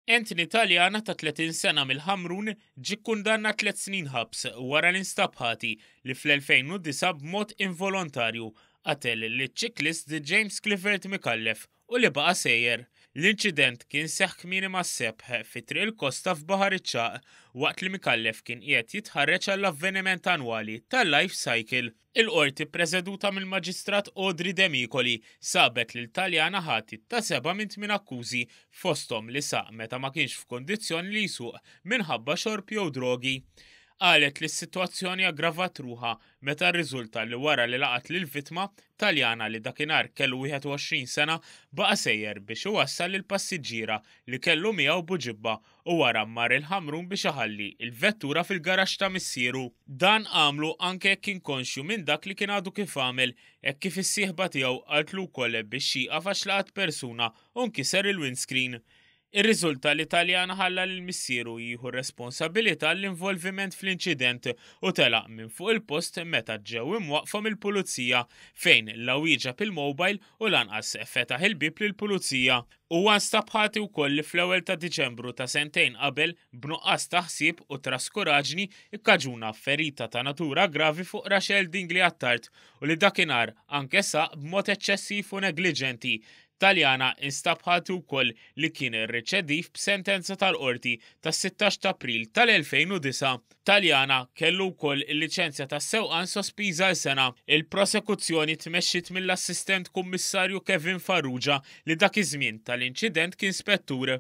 Anthony Taliana ta' 30 sena mill-Ħamrun ġie kkundannat tliet snin ħabs wara li nstab ħati li fl-2009 b'mod involontarju qatel liċ-ċiklist James Clifford Micallef u li baqa' sejjer. L-inċident kien seħħ kmieni mas-sebħ fi Triq il-Kosta f'Baħar iċ-Ċagħaq waqt li Micallef kien qiegħed jitħarreġ għall-avveniment annwali tal-Life Cycle. Il-Qorti ppreseduta mill-Maġistrat Audrey Demicoli sabet lil Taliana ħati ta' sebgħa minn tmien akkużi fosthom li saq meta ma kienx f'kundizzjoni li jsuq minħabba xorb jew drogi. Qalet li s-sitwazzjoni aggravat ruħha meta rriżulta li wara li laqat lill-vittma, Taliana li dakinhar kellu 21 sena baqa' sejjer biex iwassal lill-passiġġiera li kellu miegħu Buġibba u wara mar il-Ħamrun biex iħalli l-vettura fil-garaxx ta' missieru. Dan għamlu anke jekk kien konxju minn dak li kien għadu kif għamel hekk kif is-sieħba tiegħu qaltlu wkoll biex jieqaf għax laqat persuna u nkiser il-windscreen. Irriżulta li Taliana ħalla lil missieru jieħu r-responsabilità għall-involviment fl-inċident u telaq minn fuq il-post meta ġew imwaqqfa mill-Pulizija fejn la wieġeb il-mobile u lanqas fetaħ il-bieb lill-Pulizija. Huwa nstab ħati wkoll li fl-ewwel ta' Diċembru ta' sentejn qabel, b'nuqqas ta' ħsieb u traskuraġni, ikkaġuna ferita ta' natura gravi fuq Rachelle Dingli Attard u li dakinhar anke saq b'mod eċċessiv u negliġenti Taliana instab ħati wkoll li kien reċediv b'sentenza tal-Qorti tas-16 ta' April tal-2009. Taliana kellu wkoll il-liċenzja tas-sewqan sospiża għal sena. Il-prosekuzzjoni tmexxiet mill-Assistent Kummissarju Kevin Farrugia li dak iż-żmien tal-inċident kien spettur.